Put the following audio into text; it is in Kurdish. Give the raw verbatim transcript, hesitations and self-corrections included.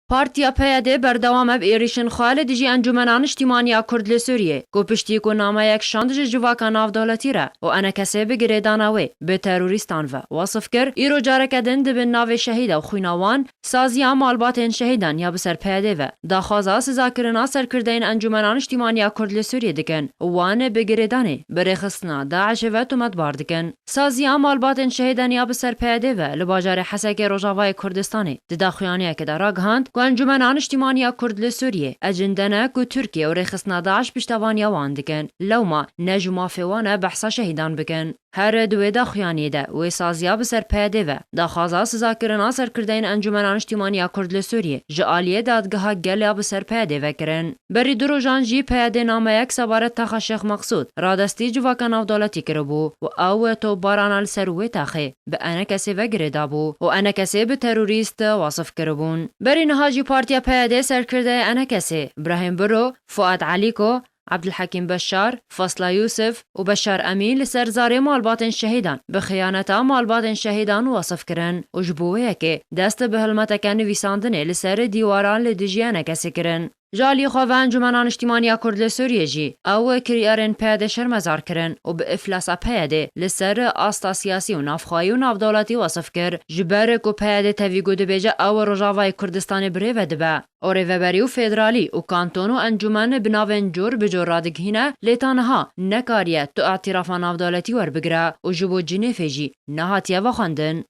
Partiya P Y D berdewam e bi êrîşên xwe li dijî Encûmena Niştîmaniya Kurd li Sûriyê, ku piştî ku nameyek şand ji civaka navdewletî re û enekesê bi girêdana wê bi terorîstan ve wesif kir, îro careke din di bin navê şehîda û xwîna wan, saziya malbatên şehîdan ya bi ser P Y D ve daxwaza sizakirina serkirdeyên Encûmena Niştîmaniya Kurd li Sûriyê dikin û wan bi girêdanê bi rêxistina DAIŞê ve tometbar dikin. Saziya malbatên şehîdan ya bi ser P Y D ve li bajarê Hesekê Rojavayê Kurdistanê di daxuyaniyekê de ragihand ku Encûmena Niştîmaniya Kurd li Sûriyê ecinde ne ku Tirkiye û rêxistina DAIŞ piştevaniya wan dikin. Lewma ne ji mafê wan e behsa şehîdan bikin. Her di wê daxuyaniyê de wê saziya bi ser P Y D ve daxwaza sizakirina serkirdeyên Encûmena Niştîmaniya Kurd li Sûriyê ji aliyê dadgeha gel ya bi ser P Y D ve kirin. Berî du rojan jî P Y D nameyek sebaret taxa Şêx Meqsûd radestî civaka navdewletî kiribû û ew topbarana li ser wê taxê bi enekesê ve girêdabû û enekesê bi terorîst wasif kiribûn. Berî niha jî Partiya P Y D serkirdeyê enekesê Brahîm Biro, Fuat Elîko, Ebdulhekîm Beşar, Fasla Yûsif û Beşar Emîn li ser zarê malbatên şehîdan bi xiyaneta malbatên şehîdan wasif kirin û ji bo wê yekê dest bi hilmeteke nivîsandinê li ser dîwaran li dijî enekesê kirin. Ji alî xwe ve Encûmena Niştîmaniya Kurd li Sûriyê jî ew kiryarên P Y D şermezar kirin û bi îflasa P Y D li ser asta siyasî û navxweyî û navdewletî wesif kir. Ji ber ku P Y D tevî ku dibêje ew Rojavayê Kurdistanê bi rê ve dibe û rêveberî û federalî û kanton û encûmen bi navên cor bi cor radigihîne, lê ta niha nekariye tu îtîrafa navdewletî werbigire û ji bo Cinêfê jî nehatiye vexwendin.